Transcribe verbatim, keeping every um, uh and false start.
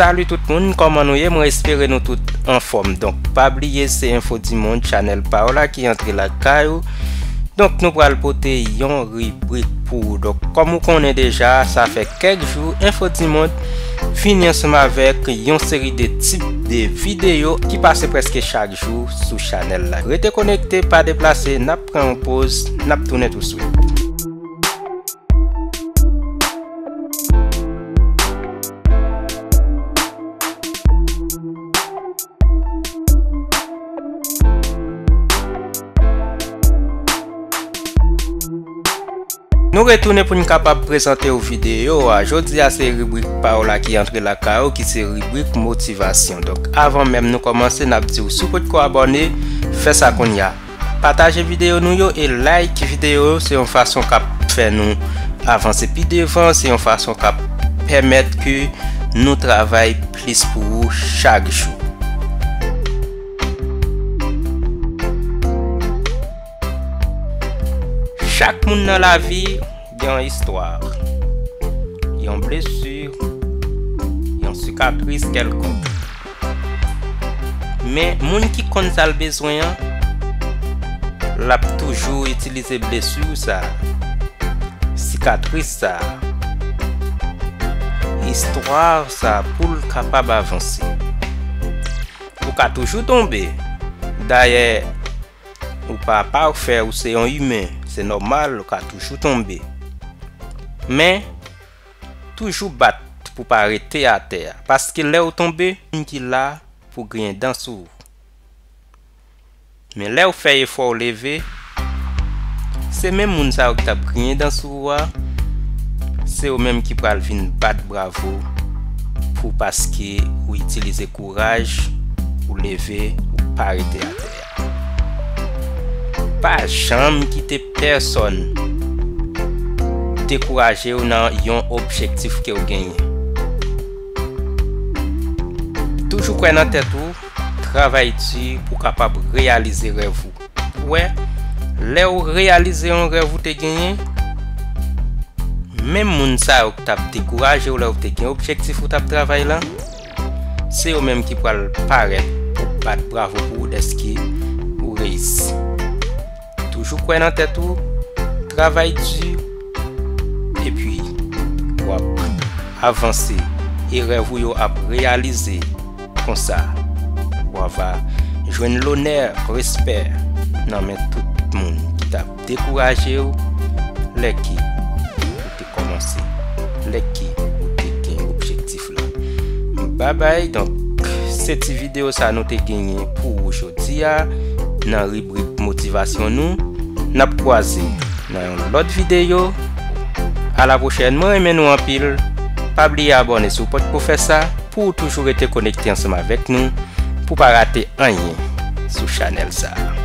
Salut tout moun, kòman nou ye? Mwen espere nou tout anfòm. Donk, pa bliye se Info du Monde, chanèl pa w la ki antre lakay ou. Donk, nou pral pote yon ribrik pou ou. Donk, kòm ou konnen deja, sa fè kèk jou, Info du Monde vini ansanm avèk yon seri de tip de videyo ki pase prèske chak jou sou chanèl la. Rete konekte, pa deplase, n ap pran yon poz, n ap tounen touswit. Nou retounen pou n kapab prezante w videyo a. Jodi a se ribrik pa w la ki antre lakay ou, ki se ribrik motivasyon. Donk, avan menm nou kòmanse, n ap di w, si w potko abòne, fè sa kounye a. Pataje videyo nou yo e like videyo yo, se yon fason k ap fè nou avanse pi devan, se yon fason k ap pèmèt ke nou travay plis pou ou chak jou. Chak moun nan lavi gen yon istwa, yon blesi, yon sikatris kèlkonk. Men, moun ki konn sa l bezwen an, l ap toujou itilize blesi sa, sikatris sa, istwa sa pou l kapab avanse. Ou ka toujou tonbe. Dayè, ou pa pafè, ou se yon imen, se nòmal, ou ka toujou tonbe. Men, toujou bat pou pa rete atè a, paske lè w tonbe, moun ki la pou griyen dan sou ou. Men lè w fè efò w leve, se menm moun sa yo ki t ap griyen dan sou ou a, se yo menm ki pral vin bat bravo pou, paske ou itilize kouraj, ou leve, ou pa rete atè a. Pa janm kite pèsonn dekouraje w nan yon objektif ke w genyen. Toujou kwè nan tèt ou, travay di pou w kapab reyalize rèv ou. Ou wè, lè w reyalize yon rèv ou te genyen, menm moun sa yo ki t ap dekouraje w lè w te gen objektif ou t ap travay lan, se yo menm ki pral parèt pou bat bravo pou ou dèske ou reyisi. Toujou kwè nan tèt ou, travay di, epi w ap avanse, e rèv ou yo ap reyalize. Konsa, w ava jwenn lonè, respè nan men tout moun ki t ap dekouraje w lè ke ou te kòmanse, lè ke ou te gen objektif la. Babay, donk, se ti videyo sa nou te genyen pou ou jodi a nan ribrik motivasyon nou. N ap kwaze nan yon lòt videyo. A la pwochèn, mwen renmen nou anpil. Pa bliye abòne si w potko fè sa, pou w toujou rete konekte ansanm avèk nou, pou w pa rate anyen sou chanèl sa a.